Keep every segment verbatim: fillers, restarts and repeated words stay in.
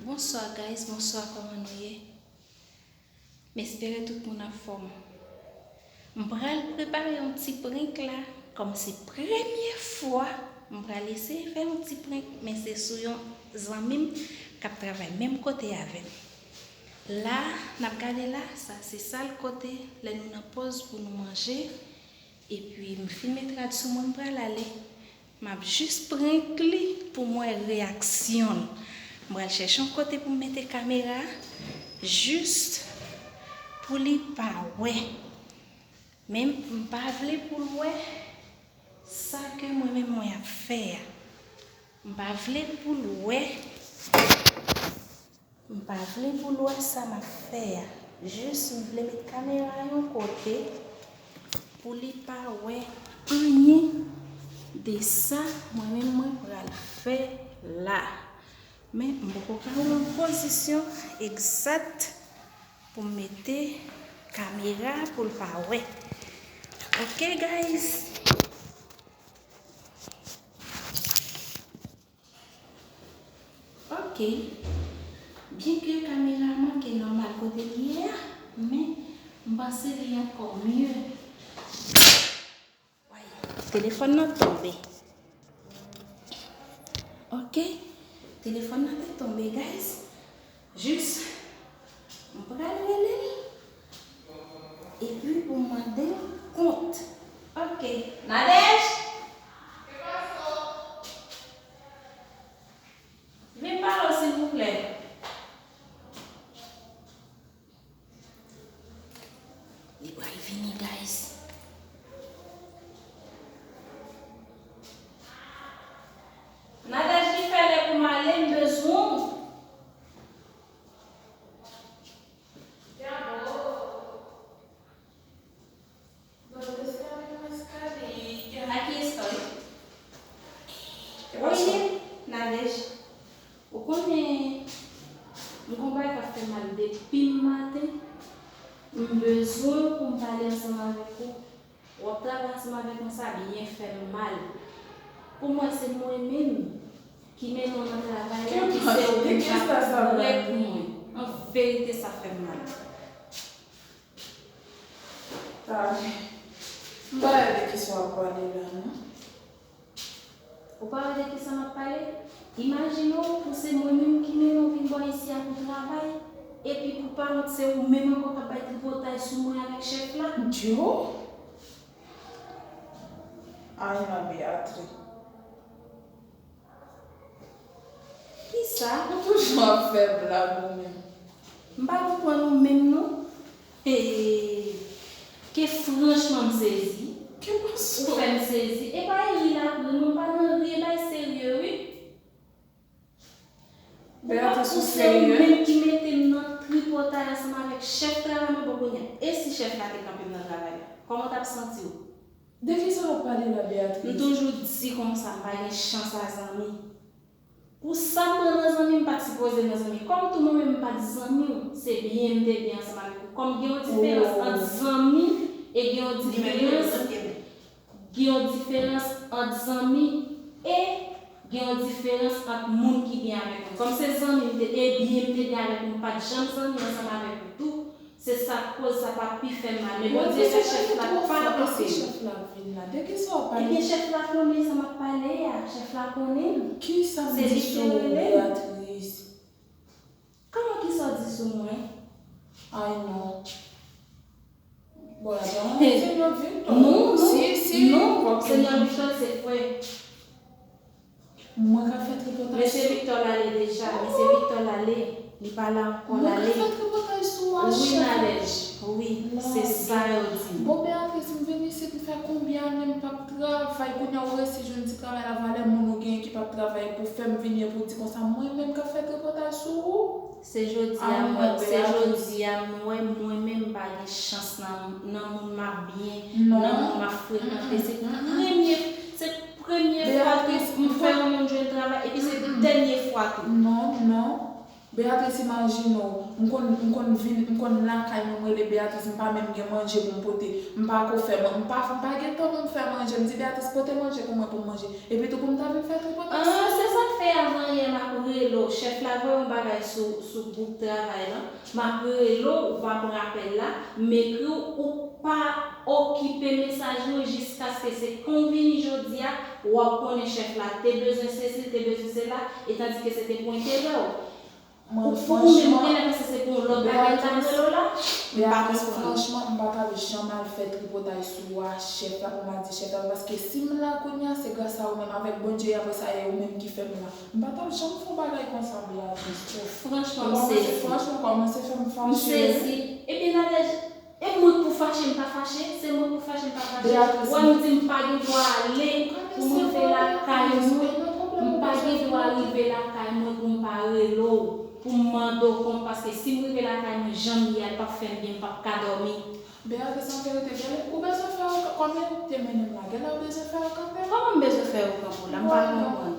Bonswa guys, bonswa, kòman nou ye? M espere tout moun anfòm. M pral prepare yon ti prank la, kòm se premye fwa m pral eseye fè yon ti prank, men se sou yon zanmi m k ap travay menm kote avè m. La, n ap gade la, sa se sal kote, lè nou nan pòz pou nou manje. Epi m fin met rad sou mwen, m pral ale. M ap jis prank li pou m wè reyaksyon l. M pral chèche yon kote pou m mete kamera a, jis pou li pa wè. Men m pa vle pou l wè sa ke mwen menm mwen ap fè a. M pa vle pou l wè. M pa vle pou l wè sa m ap fè a. Jis m vle met kamera a yon kote pou li pa wè anyen de sa mwen menm mwen pral fè la. Men m poko ka wè yon pozisyon egzat pou m mete kamera pou l pa wè. Ok guys. Ok. Byenke kamera a manke nòmal kote l ye a, men m panse li ankò mye. Way, telefòn nan tonbe. Ok. Telefòn nan te tonbe, guys. Jis, m pral rele l. Epi pou m mande l kont. Ok. Nadège! Vin pale w, silvouplè. Li pral vini, guys. Nadège, li fè lè pou m ale, m bezwen w. Aquí estoy. Oye, Nadège, ou konnen m gon bagay k ap fè m mal depi m maten. M bezwen pou m pale ansanm avèk ou. W ap travay ansanm avèk mwen, sa byen fè m mal. Pou mwen, se mwen menm ki mennen w nan travay la, epi se ou menm k ap prè pou mwen. An verite, sa fè m mal. Tande, m pa wè de kisa w ap pale la, non. Ou pa wè de kisa m ap pale? Imajine w, pou se mwen menm ki mennen w vin bò isi a pou travay, epi pou pa wont, se ou menm ankò k ap bay tripotay sou mwen avèk chèf la. Djo? Ay non, Beatrice. Kisa? Ou toujou ap fè blag ou menm. M pa konprann ou menm non. Hey, ke franchman m sezi. Ke pase? Ou fè m sezi. E pa ri l ap ri non, m pa nan ri, e bay serye wi. Beatrice, ou serye? Ou menm ki mete m nan tripotay ansanm avèk chèf travay mwen bò kounye a. E si chèf la te kanpe m nan travay la? Kòman w t ap santi w? De kisa w ap pale la, Beatrice? M toujou di konsa, m pa gen chans a zanmi. Pou sa m pran nan zanmi, m pa t sipoze nan zanmi. Kòm tou mwen menm m pa t zanmi w, se byen m te byen ansanm avèk ou. Kòm gen yon diferans ant zanmi e gen yon diferans, gen yon diferans ant zanmi e gen yon diferans ant moun ki byen avèk mwen. Kòm se zanmi m te, e byen m te byen avèk ou, m pa t janm zanmi ansanm avèk ou tou. Se sa k koz sa pa pi fè m mal. Men Bondye fè chèf la pa kanpe m. Chèf la vin la. De kisa w ap pale? Ebyen, chèf la konnen sa m ap pale a. Chèf la konnen. Kisa m di sou ou, Beatrice? Kòman kisa w di sou mwen? Ay non. Bon, atò, Señor Victor. Non, non, non, Señor Victor se frè. Mwen ka fè tripotay sou. Mesye Victor l ale deja, mesye Victor l ale, li pa la ankò, l ale. Mwen ka fè tripotay sou a chèf. Wi, Nadège, wi, se sa yo di m. Bon, Beatrice, m vin isit, m fè konbyen ane m p ap travay, kounye a ou resi jwenn ti travay la, valè moun ou genyen ki p ap travay pou fè m vini epi w di konsa, mwen menm k ap fè tripotay sou ou? Se jodi a m wè, se jodi a m wè mwen menm m pa gen chans nan, nan moun m ap byen, nan moun m ap frekante. Se premye, se premye fwa ke m fè yon moun jwenn travay, epi se dènye fwa tou. Non, non. Beatrice, imajine w, m konn, m konn vin, m konn lakay nou, m rele Beatrice, m pa menm gen manje pou m pote, m pa ko fè, m pa, m pa gen tan pou m fè manje, m di Beatrice pote manje pou mwen pou m manje, epi tou pou m ta vin fè tripotay. Ah, se sa k fè avan yè m ap rele w, Chèf la voye yon bagay sou, sou gwoup travay lan, m ap rele w, ou pa pran apèl la, m ekri w, ou pa okipe mesaj mwen jiskaske se kon w vini jodi a, w ap konnen chèf la te bezwen sesi, l te bezwen sela, e tandike se te pou enterè w. Mwen, ou, ou menm, franchman, genlè panse se pou yon lòt bagay l t ap rele w la? M pa konprann. Franchman, m pa t ap janm al fè tripotay sou a chèf la pou m al di chèf la, paske si m la kounye a, se gras a ou menm, avèk Bondye, e apre sa, e ou menm ki fè m la. M pa t ap janm fè yon bagay konsa, Beatrice. Franchman, m sezi. Franchman, kòmanse fè m fache. M sezi. Ebyen, Nadège, e mwen k pou fache, m pa fache? Se mwen k pou fache, m pa fache? Beatrice, ou wè m di m pa gen dwa ale pou m rive lakay mwen. M pa gen dwa rive lakay mwen pou m pa rele w, pou m mande w kont, paske si m rive lakay mwen, jan m ye a, l p ap fè m byen, m p ap ka dòmi. Beatrice, an verite, genlè ou bezwen fè yo, kòm yo te mennen m la, genlè ou bezwen fè yo kanpe. Kòman m bezwen fè yo kanpe w la? M pa konprann.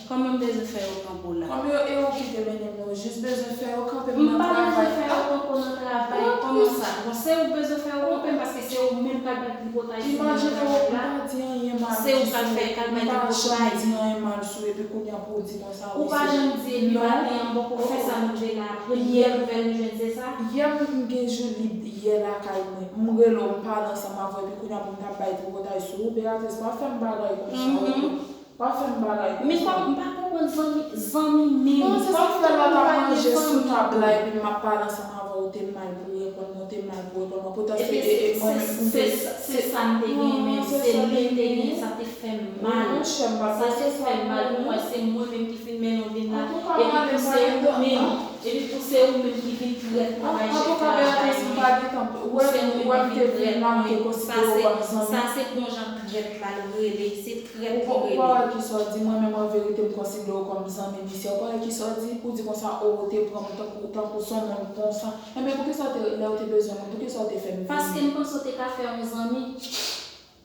Kòman m bezwen fè yo kanpe w la? Kòm yo, e ou ki te mennen m, ou jis bezwen fè yo kanpe m nan travay. M pa bezwen fè yo kanpe w nan travay. Kòman sa? Bon, se ou k bezwen fè yo kanpe m, paske se ou menm k al bay tripotay sou mwen nan travay la. Imajine w, m pa di anyen mal sou ou. Se ou k al fè, k al bay tripotay. M pa janm di anyen mal sou ou, epi kounye a pou w di konsa. Ou pa janm di, epi maten an, bò ko fè sa m rive la, premyè nouvèl m jwenn se sa. Yè m gen jou lib yè lakay mwen. M rele w, m pale ansanm avè w, epi kounye a pou m t ap bay tripotay sou ou, Beatrice, pa fè m bagay konsa, oke? Pa fè m bagay konsa. Men kòm m pa konprann zanmi, zanmi menm. Non, se sa k fè lè w t ap manje sou tab la, epi m ap pale ansanm avè w, ou te mal pou reponn mwen, ou te mal pou reponn mwen. Poutan se, e, e, mwen menm, m te, se sa m te genyen, men se li m te genyen, sa te fè m mal. Sa te fè m mal pou mwen, se mwen menm ki fin mennen w vin la. Epi pou se ou menm, epi pou se ou menm ki vin trèt mwen bay chèf travay mwen. Pou se ou menm ki vin trèt mwen. Sa se, sa se bon jan trèt la l rele, se trèt li rele. Ou pa wè kisa w di, mwen menm an verite m konsidere w kòm zanmi misye. Ou pa wè kisa w di, ou di konsa, o, ou te pran mwen tankou, tankou s on moun konsa. Enben, poukisa w te, lè w te bezwen mwen, poukisa w te fè m vini? Paske m panse w te ka fè yon zanmi.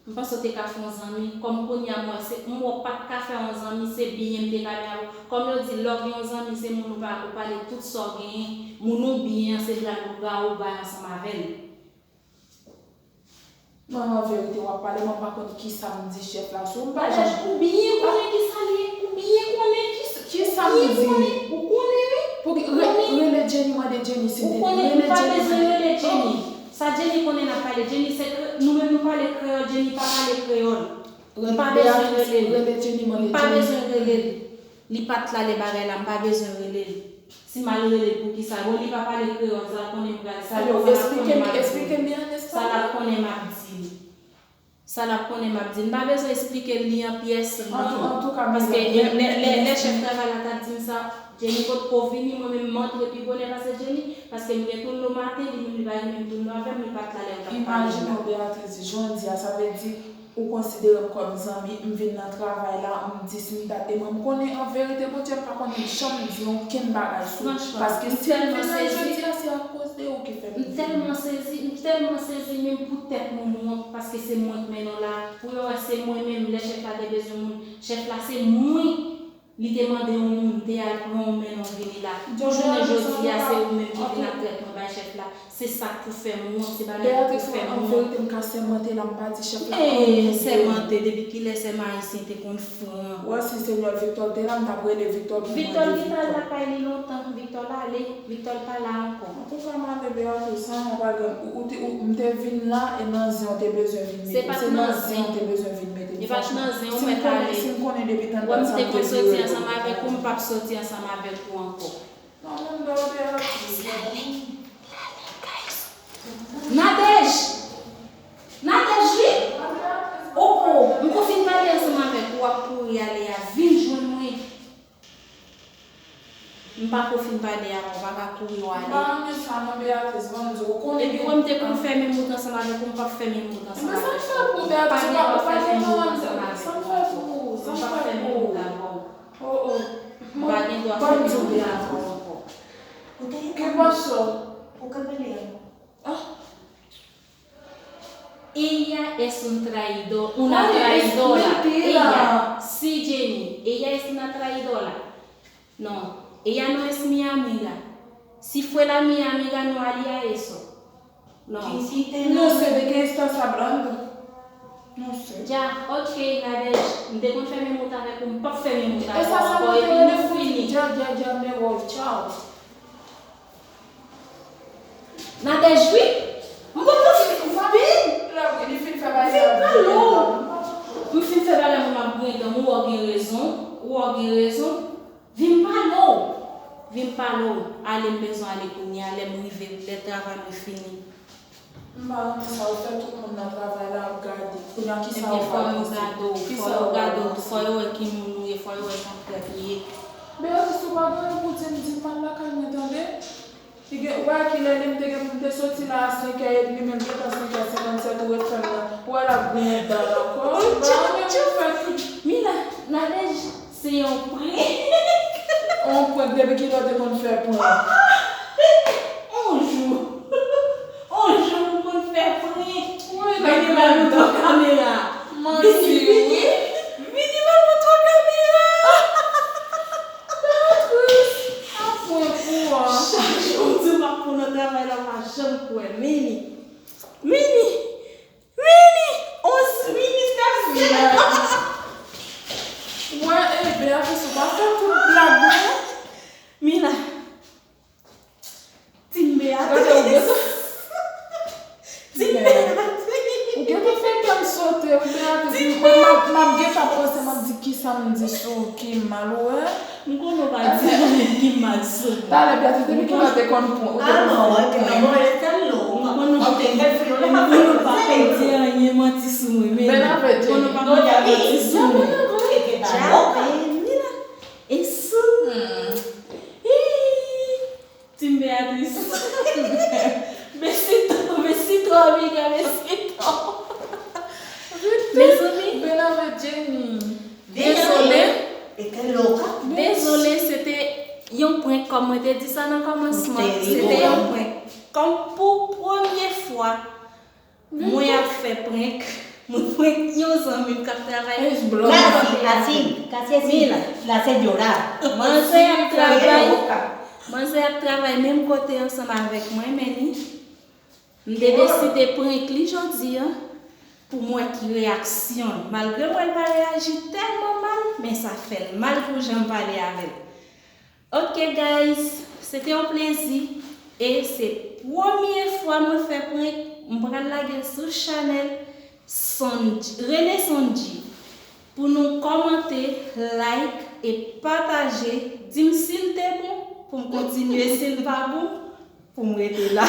M panse w te ka fè yon zanmi. Kòm kounye a m wè se, m wè w pa t ka fè yon zanmi, se byen m te ka gen avè w. Kòm yo di, lè w gen yon zanmi, se moun ou pa, ou pale tout sa w genyen. Moun ou byen an, se bra, bra ou bay ansanm avè l. Non, an verite, w ap pale, mwen pa konn kisa m di chèf la sou ou, m pa janm. Ou byen konnen kisa l ye, ou byen konnen kisa, kisa m di. Ou konnen, wi. Pou ki, re-, rele Jenny, mande Jenny si m te di. Ou konnen, m pa bezwen rele Jenny. Sa Jenny konnen n ap pale? Jenny se kre-, nou menm nou pale kreyòl, Jenny pa pale kreyòl. M pa bezwen rele l. M pa bezwen rele l. Li pa t la lè bagay la, m pa bezwen rele l. Si m al rele l, poukisa? Bon, li pa pale kreyòl, sa l konnen m pral, sa l konnen m ap di l. Sa l ap konnen m ap di l. Sa l ap konnen m ap di l. M pa bezwen esplike l li an pyès, non. Paske lè, lè, lè chèf travay la t ap di m sa, Jenny potko vini, mwen menm m antre pi bonè pase Jenny, paske m gen turno maten, li menm li pa gen menm turno avè m, li pa t la lè yo t ap pale m la. Imajine w, Beatrice, jan w di a, sa vle di, ou konsidere m kòm zanmi, m vin nan travay la, m dis m dat, e mwen m konnen an verite, Bondye m pa konnen janm di okenn bagay sou ou. Paske si m vin la jodi a, se akoz de ou ki fè m vini. M tèlman sezi, m tèlman sezi, menm pou tèt mwen m wont, paske se mwen k mennen w la. Pou yo wè se mwen menm, lè chèf la te bezwen moun, chèf la se mwen. Li te mande yon moun, te al pran yon men non vini la. Pou jounen jodi a, se ou menm ki vin ap trèt mwen bay chèf la. Se sa k pou fè m wont, se bagay ki pou fè m wont. Beatrice, an verite, m ka sèmante la, m pa di chèf la anyen. Ee, sèmante, depi kilè sèm ayisyen te konn fran? Ou wè si Senyè Victor te la, m t ap rele Victor pou mande Victor. Victor gentan al lakay li lontan, Victor ale, Victor pa la ankò. Antouka, m ale, Beatrice, san mwen pa gen, ou, ou te, ou, m te vin la, e nan zen ou te bezwen vin mete m. Se pa t nan zen. Se nan zen ou te bezwen vin mete m. E pa t nan zen ou mèt ale. Si m konnen, si m konnen depi tann tan sa m te vire. Wè m te konn soti ansanm avèk ou, m p ap soti ansanm avèk ou ankò. Nan moun dòmi a. Nadège! Nadège, wi! Oh, oh, m ko fin pale ansanm avèk ou, w ap kouri ale a, vin jwenn mwen. M pa ko fin pale avè w, pa ka kouri w ale. M pa renmen sa non, Beatrice, ban m di w, ou konnen. Epi wè m te konn fè menm wout ansanm avèk ou, m p ap fè menm wout ansanm avèk ou. Enben sa m fè pou ou, Beatrice, ou pa, ou pa gen dwa fè menm wout avè w. M p ap fè menm wout avè w. Oh, oh. M pa gen dwa fè menm wout avè w ankò. Ki pòs ou? Ou ka pale a. Ah. Ella es un traidor, una traidora. Ella, sí, Jenny, ella es una traidora. No, ella no es mi amiga. Si fuera mi amiga, no haría eso. No. No sé de qué estás hablando. No sé. Ya, ok, Nadège, m te konn fè menm wout avèk ou, m p ap fè menm wout avè w ankò, epi nou fini. Dja, dja, dja, men wòl, tchaw. Nadège, wi. M konn nan fin. Lè wi, li fin fè bagay sa. Vin pale w. M fin fè bagay pou m ap griyen dan m, ou wè w gen rezon. Ou wè w gen rezon. Vin pale w. Vin pale w. Ale, m bezwen ale kounye a, lè m rive, lè travay mwen fini. M pa renmen sa, ou fè tout moun nan travay la ap gade. Kounye a, kisa ou pral panse? Ebyen, fò yo gade w, fò yo gade w, fò yo wè ki moun ou ye, fò yo wè jan w fè ou ye. Beatrice, ou pa gen anyen pou di m, di m al lakay mwen, tande? Li gen, ou pa wè kilè li, m te gen pou m te soti la a senkè edmi, men l gentan senkè senkannsèt, ou ret fè m la. Ou wè l ap griyen dan l ankò. Ou pa renmen pou fè tout. Mila, Nadège, se yon prank. Yon prank, depi kilè w te konn fè prank? On jou. On jou m konn fè prank. Vini m al montre w kamera. Manti, wi. Vini m al montre w kamera. Beatrice, aprann kou a. Chak jou m di w m ap pran nan travay la, w pa janm kwè. Vini. Vini. Vini. Onz minit, nèf minit. Wè, e Beatrice, ou pa fè tout blag, non. Mila. Team Beatrice. Gade, ou gentan. Team Beatrice. Ou gentan fè kè m sote, wi, Beatrice. Mwen, m ap, m ap gentan panse, m ap di, kisa m di sou Kim mal, ou wè? M konnen w pa di anyen Kim mal sou mwen. Talè, Beatrice, depi kilè w te konn pran, ou te konn fè prank? M konnen w pa, m konnen w pa konn di anyen manti sou mwen, men m konnen w pa konn fè manti sou mwen. Dja, Mila. E sou. Team Beatrice. Besito, besito, amiga, besito. Mezanmi. Bèl avèk Jenny. Dezole. Dezole, se te yon prank, kòm mwen te di sa nan kòmansman. Se te yon prank. Kòm pou premye fwa, mwen ap fè prank. Mwen prank yon zanmi m k ap travay. Kasi, kasi, kasi, Mila. La señora. Manzè ap travay. Manzè ap travay menm kote ansanm avèk mwen, men li. M te deside prank li jodi a pou m wè ki reyaksyon l. Malgre m wè l pa reyaji tèlman mal, men sa fè l mal pou jan m pale avè l. Ok, guys, se te yon plezi e se premye fwa mwen fè prank. M pral lage l sou chanèl Sondji, Rene Sondji. Pou nou kòmante, like e pataje. Di m si l te bon pou m kontinye, si l pa bon pou m rete la.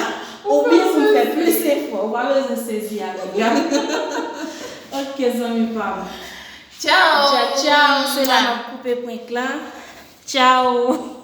Oubyen pou m fè plis efò. Ou pa bezwen sezi avè m. Ok, zanmi pa m. Tchaw. Tchaw, tchaw. Se la n ap koupe prank la. Tchaw.